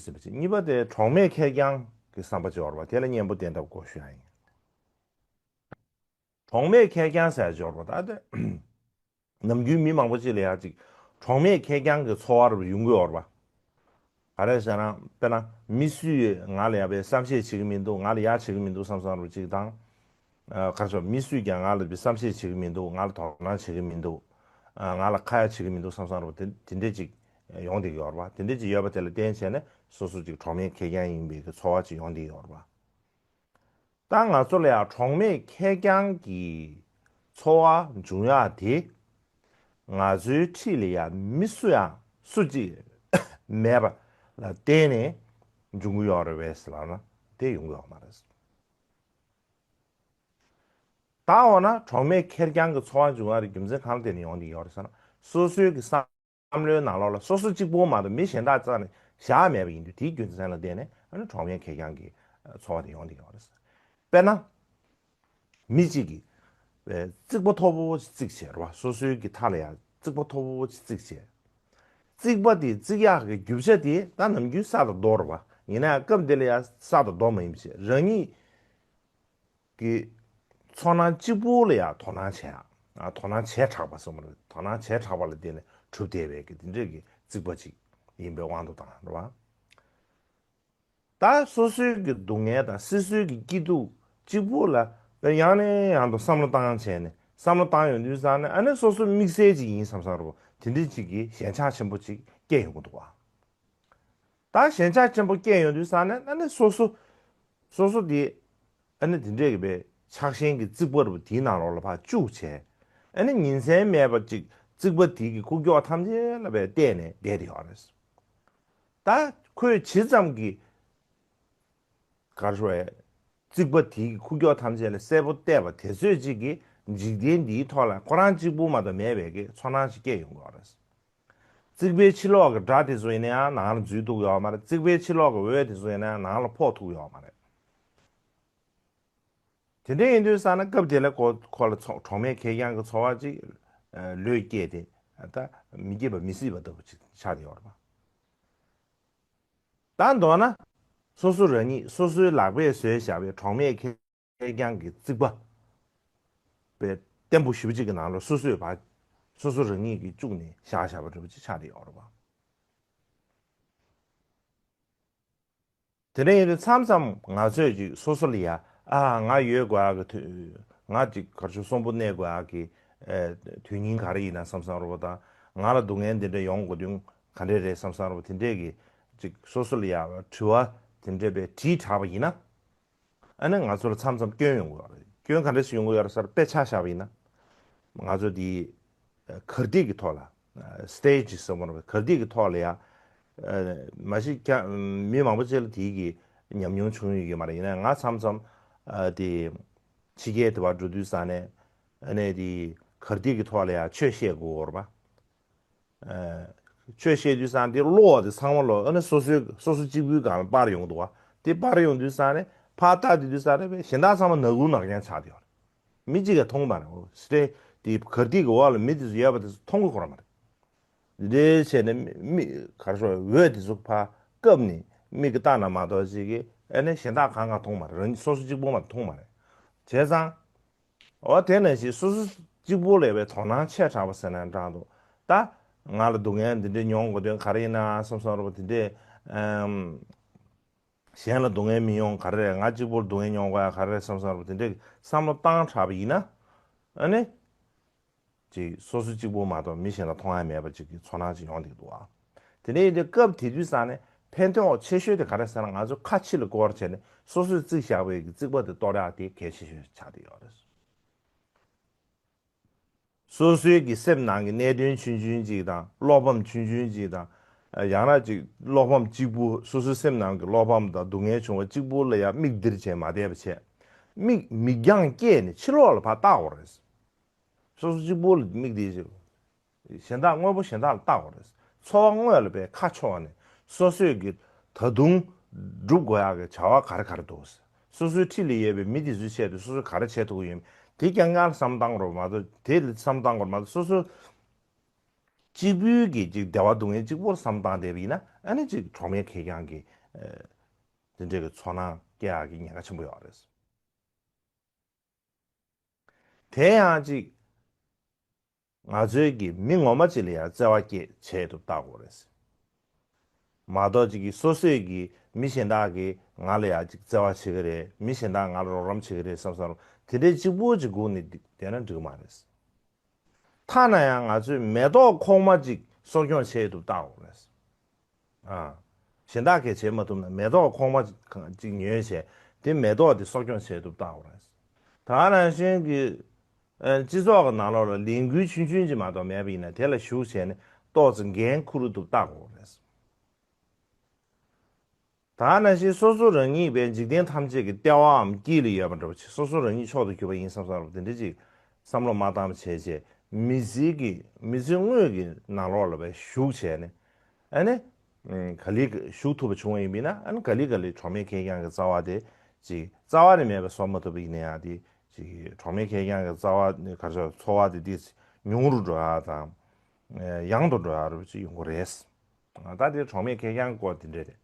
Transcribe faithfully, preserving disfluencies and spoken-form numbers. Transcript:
ཟིན་པ་ཅིག་གཉིས་པ་དེ་གྲོགས་མེད་ཁེར་རྐྱང་གི་བསམ་པ་ཅིག་ཡོད་རེད་པ། དེ་ལ་གཉེན་པོ་བསྟེན་ཐབས་སྐོར་ཞུ་ཡ་ཡིན། གྲོགས་མེད་ཁེར་རྐྱང་ཟེར་ཡ་ཅིག་ཡོད་རེད་པ། ད་དེ་ནམ་རྒྱུན་མི་མང་པོ་ཅིག་ལ་ཡ་ཅིག་གྲོགས་མེད་ཁེར་རྐྱང་གི་ཚོར་བ་རུ་ཡོང་གི་ཡོད་རེད་པ། ག་རེ་ཟེར་ན་དཔེར་ན་མི་སུས་ང་ལ་ཡ་བའི་བསམ་ཤེས་བྱེད་ཀྱི་མི་འདུག་ང་ལ་ཡ་བྱེད་ཀྱི་མི་འདུག་བསམ་བསམ་རུ་ཅིག་དང་། ཨ། ག་རེ་ཟེར། མི་སུས་ཀྱང་ང་ལ་བསམ་ཤེས་བྱེད་ཀྱི་མི་འདུག་ང་ལ་དོ་སྣང་བྱེད་ཀྱི་མི་འདུག་ཨ། ང་ལ་ཁ་ཡ་བྱེད་ཀྱི་མི་འདུག་བསམ་བསམ་རུ་དེ་དེ་འདྲས་ཅིག་ཡོང་བསྡད་ཀྱི་ཡོད་རེད་པ། དེ་འདྲས་ཅིག་ཡོད་པ་དེ་ལ་བརྟེན་བྱས་ནས་སོ་སོ་ཅིག་གྲོགས་མེད་ཁེར་རྐྱང་ཡིན་པའི་གི་ཚོར་བ་ཅིག་ཡོང་བསྡད་ཀྱི་ཡོད་རེད་པ། ད་ང་ཚོ་ལ་ཡང་གྲོགས་མེད་ཁེར་རྐྱང་གི་ཚོར་བ་འབྱུང་ཡག་དེ། ང་ཚོའི་འཁྲིས་ལ་ཡང་མི་སུ་ཡང་སུ་གཅིག་མེད་པ་ལ་བརྟེན་ནས་འབྱུང་གི་ཡོད་རེད་པས་ལབ་ན་དེ་ཡོང་གི་ཡོད་མ་རེད། ད་འོ་ན་གྲོགས་མེད་ཁེར་རྐྱང་གི་ཚོར་བ་འབྱུང་ཡག་རེད། རྒྱུ་མཚན་གང་ལ་བརྟེན་ནས་ཡོང་གི་ཡོད་རེད་ཟེར་ན། སོ་སོའི་གི་བསམ་བསམ་བློའི་ནང་ལོགས་ལ་སོ་སོ་གཅིག་པོ་མ་གཏོགས་མི་གཞན་དག་རྩ་ནས་བཞག་མེད་པ་ཡིན་དུས། དེའི་རྒྱུ་མཚན་ལ་བརྟེན་ནས་ཨ་ནི་གྲོགས་མེད་ཁེར་རྐྱང་གི་ཚོར་བ་དེ་ཡོང་བསྡད་ཡོད་རེད། དཔེར་ན། མི་གཅིག་གིས་རྩིག་པ་མཐོ་པོ་ཅིག་བརྩིགས་བྱས་རེད་པ། སོ་སོའི་གི་མཐའ་ལ་ཡང་རྩིག་པ་མཐོ་པོ་ཅིག་བརྩིགས་བྱས། རྩིག་པ་དེ་བརྩིག་ཡག་གི་རྒྱུ་ཆ་དེ་ད་ནམ་རྒྱུན་ས་དང་རྡོ་རེད་པ། ཡིན་ན་ཡང་སྐབས་འདི་ལ་ཡང་ས་དང་རྡོ་མ་ཡིན་པ་བྱས། རང་ཉིད་ཀྱི་ཚོར་སྣང་གཅིག་པུ་ལ་ཡང་དོ་སྣང་བྱེད་ཡག་ཨ། དོ་སྣང་བྱས་དྲགས་པ་སོང་བ་རེད། དོ་སྣང་བྱས་དྲགས་པ་ལ་བརྟེན་ནས་གྲུབ་བསྡད་པའི་གི་དེ་འདྲས་ཀྱི་རྩིག་པ་ཅིག་ཡིན་པའི་དབང་དུ་བཏང་རེད་པ། ད་སོ་སོའི་གི་སྡུག་བསྔལ་དང་སོ་སོའི་གི་སྐྱིད་སྡུག་གཅིག་པུ་ལ་ཡང་ནས་ཡང་དུ་བསམ་བློ་བཏང་བྱས་ནས། བསམ་བློ་བཏང་ཡོང་དུས་ཙང་ནས་ཨ་ནི་སོ་སོ་དམིགས་བསལ་ཅིག་ཡིན་བསམ་བསམ་རུ་དེ་འདྲས་ཅིག་གི་ཞེན་ཆགས་ཆེན་པོ་ཅིག་སྐྱེ་ཡོང་གི་འདུག་པ། ད་ཞེན་ཆགས་ཆེན་པོ་སྐྱེ་ཡོང་དུས་ཙང་ནས་ཨ་ནི་སོ་སོ་སོ་སོ་དེ་ཨ་ནི་དེ་འདྲས་གི་པའི་ཆགས་ཞེན་གྱི་རྩིག་པ་རུ་དེའི་ནང་ལོགས་ལ་ཕར་བཅུག་བྱས། ཨ་ནི་ཉིན་མཚན་མེད་པ་ཅིག་རྩིག་པ་དེ་གི་ཁུག་ཀྱོག་ཐམས་ཅད་ལ་བས་བལྟས་ནས་བསྡད་དེ་ཡོད་རེད། ད་ཁོས་ཇི་ཙམ་གྱིས་ག་རེ་ཞུ་དགོས་རེད། རྩིག་པ་དེའི་ཁུག་ཀྱོག་ཐམས་ཅད་ལ་གསལ་པོ་བལྟས་པ་དེ་ཚོད་ཅིག་གིས་འཇིག་རྟེན་འདིའི་ཐོག་ལ་ཁོ་རང་གཅིག་པུ་མ་གཏོགས་མེད་པའི་གི་ཚོར་སྣང་ཞིག་སྐྱེ་ཡོང་གི་ཡོད་རེད། རྩིག་པའི་ཕྱི་ལོགས་ཀྱི་སྒྲ་དེ་ཚོ་ཡིན་ན་ཡང་ནང་ལ་འཛུལ་ཐུབ་ཀྱི་ཡོད་མ་རེད། རྩིག་པའི་ཕྱི་ལོགས་ཀྱི་འོད་དེ་ཚོ་ཡིན་ན་ཡང་ནང་ལ་ཕོག་ཐུབ་ཀྱི་ཡོད་མ་རེད། དེ་འདྲ་ཡིན་དུས་ཙང་ན་སྐབས་དེ་ལ་ཁོ་ཁོ་ལ་ཚོ་གྲོགས་མེད་ཁེར་རྐྱང་གི་ཚོར་བ་ཅིག་ཨ། ལོས་སྐྱེས་ཏེ། ད་མི་སྐྱེ་བ་མི་སྲིད་པ་ལྟ་བུ་ཅིག་ཆགས་ཏེ་ཡོད་རེད་པ། ད་མདོར་ན། སོ་སོ་རང་ཉིད་སོ་སོའི་ལག་པས་བཟོས་བཞག་པའི་གྲོགས་མེད་ཁེར་རྐྱང་གི་རྩིག་པ་པའི་བརྟན་པོ་ཞེ་པོ་ཅིག་གི་ནང་ལ་སོ་སོས་ཕར་སོ་སོ་རང་ཉིད་ཀྱིས་བཅུག་ནས་བཞག་བཞག་པ་འདྲ་པོ་ཅིག་ཆགས་ཏེ་ཡོད་རེད་པ། དེ་འདྲ་ཡིན་དུས་མཚམས་མཚམས་ང་ཚོས་ཅིག་སོ་སོ་ལ་ཡ། ཨ། ང་ཡོད་དགོས་ཡག་གི་དུས། ང་ཅིག་ག་རེ་ཞུ། གསོན་པོ་གནས་དགོས་ཡག་གི་ཨེ། དོན་སྙིང་ག་རེ་ཡིན་ན་བསམ་བསམ་རུ་བ་དང་། ང་ལ་སྡུག་བསྔལ་འདི་འདྲ་ཡོང་དགོས་དོན་ག་འདྲས་རེད་བསམ་བསམ་རུ་བ། དེ་འདྲས་ཀྱི་ཅིག་སོ་སོ་ལ་ཡ་དྲི་བ་དེ་འདྲས་པའི་དྲིས་དྲགས་པ་ཡིན་ན། ཨ་ནི་ང་ཚོ་ལ་མཚམས་མཚམས་སྐྱོན་ཡོང་གི་ཡོད་རེད། སྐྱོན་ག་འདྲས་ཞིག་ཡོང་གི་ཡོད་རེད་ཟེར། དཔེ་ཆ་བཞག་པ་ཡིན་ན། ང་ཚོ་འདི་གར་སྟེགས་ཀྱི་ཐོག་ལ། སི་ཊེ་ཇི་ཟེར་བ་རེད། གར་སྟེགས་ཀྱི་ཐོག་ལ་ཡ། མ་གཞི་ཀྱང་མི་མང་པོ་ཅིག་ལ་དེའི་གི་ཉམས་མྱོང་བྱུང་ཡོད་ཀྱི་མ་རེད། ཡིན་ན་ང་མཚམས་མཚམས་དེ་ཕྱི་རྒྱལ་དེ་བར་འགྲོ་དུས་ཙང་ནས་ཨ་ནི་དེ་གར་སྟེགས་ཀྱི་ཐོག་ལ་ཡ་ཆོས་བཤད་དགོས་རེད་པ། ཆོས་བཤད་དུས་ཙང་དེ་གློ་བ་དེ་ཚང་མ་ལོ། ཨ་ནི་སོ་སོའི་སོ་སོ་གཅིག་པུའི་སྒང་ལ་སྤར་ཡོང་གི་འདུག་པ། དེ་སྤར་ཡོང་དུས་ཙང་ནས་ཕར་ལྟ་དུས་དུས་ཙང་ནས་གཞན་དག་ཚང་མ་ནག་ཁུང་ནག་རྐྱང་ཆགས་བསྡད་ཡོད་རེད། མི་གཅིག་ཀྱང་མཐོང་གི་མ་རེད། འོ་སི་ཊེ་ཇི་དེ་གར་སྟེགས་ཀྱི་འོག་ལ་མི་དེ་ཚོ་ཡོད་པ་དེ་ཚོ་མཐོང་གི་ཁོ་རང་མ་རེད། འདི་འདྲའི་བྱས་ནས་མི་མི་ག་རེ་ཞུ། འོད་དེ་ཚོ་ཕར་བཀབ་ནས་མིག་གིས་བལྟས་ན་མ་གཏོགས་ཅིག་གིས་ཨ་ནི་གཞན་དག་གང་གང་མཐོང་མ་རེད། རང་ཉིད་སོ་སོ་གཅིག་པོ་མ་གཏོགས་མཐོང་མ་རེད། བྱས་ཙང་། འོ་དེ་ནང་བཞིན་སོ་སོ་གཅིག་པོ་ལ་བའི་དོ་སྣང་ཆེ་དྲགས་པ་ཟེར་ན་འདྲ་འདུག་ད་ང་ལ་སྡུག་བསྔལ་འདི་འདྲའི་མྱོང་དགོས་དོན་ག་རེ་ཡིན་ན་བསམ་བསམ་རུ་བ་དེ་འདྲས། ཨམ། གཞན་ལ་སྡུག་བསྔལ་མི་མྱོང་ག་རེ་རེད། ང་གཅིག་པོར་སྡུག་བསྔལ་མྱོང་དགོས་ཡག་ག་རེ་རེད་བསམ་བསམ་རུ་བ་དེ་འདྲས་བསམ་བློ་བཏང་དྲགས་པ་ཡིན་ན། ཨ་ནི། ཅིག་སོ་སོ་གཅིག་པོ་མ་གཏོགས་མི་གཞན་དག་མཐོང་ཡ་མེད་པ་ཅིག་གི་ཚོར་སྣང་ཅིག་ཡོང་བསྡད་འདུག་ཨ། དེ་ནས་ཡིན་དུས་སྐབས་དེ་དུས་ཙང་ནས་ཕན་ཐོགས་ཆེ་ཤོས་དེ་ག་རེ་ཟེར་ན། ང་ཚོ་ཁ་ཕྱི་ལ་བསྐོར་བྱས་ནས་སོ་སོས་བརྩིགས་བཞག་པའི་གི་རྩིག་པ་དེ་གཏོར་ཡག་དེ་གལ་ཆེ་ཤོས་ཆགས་བསྡད་ཡོད་རེད། སོ་སོའི་གི་སེམས་ནང་གི་གནད་དོན་ཆུང་ཆུང་ཅིག་དང་། བློ་ཕམ་ཆུང་ཆུང་ཅིག་དང་། ཡང་ན་ཅིག་བློ་ཕམ་གཅིག་པུ། སོ་སོའི་སེམས་ནང་གི་བློ་ཕམ་དང་སྡུག་བསྔལ་བྱུང་བ་གཅིག་པུ་ལ་ཡང་མིག་སྟེར་བྱས་མ་བསྡད་པ་བྱས། མིག་མིག་རྒྱང་བསྐྱེད་ནས་ཕྱི་ལོགས་ལ་ཕར་བལྟ་དགོས་རེད། སོ་སོ་གཅིག་པོ་ལ་མིག་དེ་ཞིག་གཞན་དག་དངོས་པོ་གཞན་དག་ལ་བལྟ་དགོས་རེད། འཚོ་བ་དངོས་ལ་བས་ཁ་ཕྱོགས་ནས་སོ་སོས་ཀྱི་ད་དུང་སྒྲུབ་དགོས་ཡག་གི་བྱ་བ་ག་རེ་ག་རེ་འདུག་སོ་སོའི་འཁྲིས་ལ་ཡོད་པའི་མི་དེ་ཚོའི་ཆེད་དུ་སོ་སོས་ག་རེ་བྱེད་ཐུབ་ཀྱི་ཡོད་མེད་དེ་རྐྱང་རྐྱང་ལ་བསམ་བཏང་དགོས་མ་གཏོགས། དེ་ལ་བསམ་བཏང་དགོས་མ་གཏོགས། སོ་སོ་ གཅིག་པུའི་གི་ཅིག་བདེ་བ་སྡུག་བསྔལ་གཅིག་པོར་བསམ་བཏང་བསྡད་པ་ཡིན་ན། ཨ་ནི་ཅིག་གྲོགས་མེད་ཁེར་རྐྱང་གི་དེ་འདྲའི་གི་ཚོར་སྣང་སྐྱེ་ཡག་གི་ཉེན་ཁ་ཆེན་པོ་ཡོད་རེད། དེ་ཡང་ཅིག་ང་ཚོའི་གི་མི་ངོ་མ་ཅིག་ལ་ཡང་བརྩེ་བ་སྐྱེ་བྱས་ཐུབ་བལྟ་དགོས་རེད། མ་གཏོགས་ཅིག་གི་སོ་སོས་གི་མི་གཞན་དག་གིས་ང་ལ་ཡང་ཅིག་བརྩེ་བ་བྱེད་ཀྱི་རེད། མི་གཞན་དག་ང་ལ་རོགས་རམ་བྱེད་ཀྱི་རེད་བསམ་བསམ་དེ་འདྲའི་གཅིག་པོ་ཅིག་སྒུག་ནས་བསྡད་ན་འགྲིག་གི་མ་རེད། ཐ་ན་ཡང་ང་ཚོས་མེ་ཏོག་ཁོག་མ་ཅིག་གསོ་སྐྱོང་བྱས་ཐུབ་བལྟ་དགོས་རེད། ཨ། གཞན་དག་གིས་བྱེད་མ་ཐུབ་ན་མེ་ཏོག་ཁོག་མ་ཅིག་ཉོས་བྱས་དེ་མེ་ཏོག་དེ་གསོ་སྐྱོང་བྱས་ཐུབ་བལྟ་དགོས་རེད། ད་ག་ནང་བཞིན་གྱི་ཨ་སྤྱི་ཚོགས་ཀྱི་ནང་ལོགས་ལ་ལས་འགུལ་ཆུང་ཆུང་ཅིག་མ་གཏོགས་མེད་པ་ཡིན་ན་དེ་ལ་ཞུགས་བྱས་ནས་ཏོག་ཙམ་འགན་འཁུར་ཐུབ་བལྟ་དགོས་རེད། ད་ག་ནང་བཞིན་སོ་སོ་རང་ཉིད་པའི་འཇིག་རྟེན་ཐམས་ཅད་ཀྱི་ལྟེ་བའམ་དཀྱིལ་ལ་ཡོད་པ་འདྲ་བོ་ཅིག་སོ་སོ་རང་ཉིད་མཆོག་ཏུ་གྱུར་པ་ཡིན་བསམ་བསམ་རུང་དེ་འདྲ་ཅིག་བསམ་བློ་མ་བཏང་བ་བྱས་བྱས་མི་ཚེ་གི་མི་ཚེ་དངོས་ཀྱི་ནང་ལོགས་ལ་བའི་ཞུགས་བྱས་ནས། ཨ་ནི། ཨ་ག་ལེ་ཞུགས་ཐུབ་པ་བྱུང་བ་ཡིན་པས་ན། ཨ་ནི་ག་ལེ་ག་ལེ་གྲོགས་མེད་ཁེར་རྐྱང་གི་རྩ་བ་དེ་ཅིག་རྩ་བ་ནས་མེད་པ་བཟོ་མ་ཐུབ་པ་ཡིན་ན་ཡང་དེ་ཅིག་གྲོགས་མེད་ཁེར་རྐྱང་གི་རྩ་བ་ནི་ག་རེ་ཟེར་ཚོར་བ་དེ་དེ་ཉུང་རུ་འགྲོ་ཡག་དང་། ཨ་ཡང་དུ་འགྲོ་ཡག་རུ་ཅིག་ཡོང་གི་རེད། ད་དེ་གྲོགས་མེད་ཁེར་རྐྱང་གི་སྐོར་དེ་འདྲ་རེད།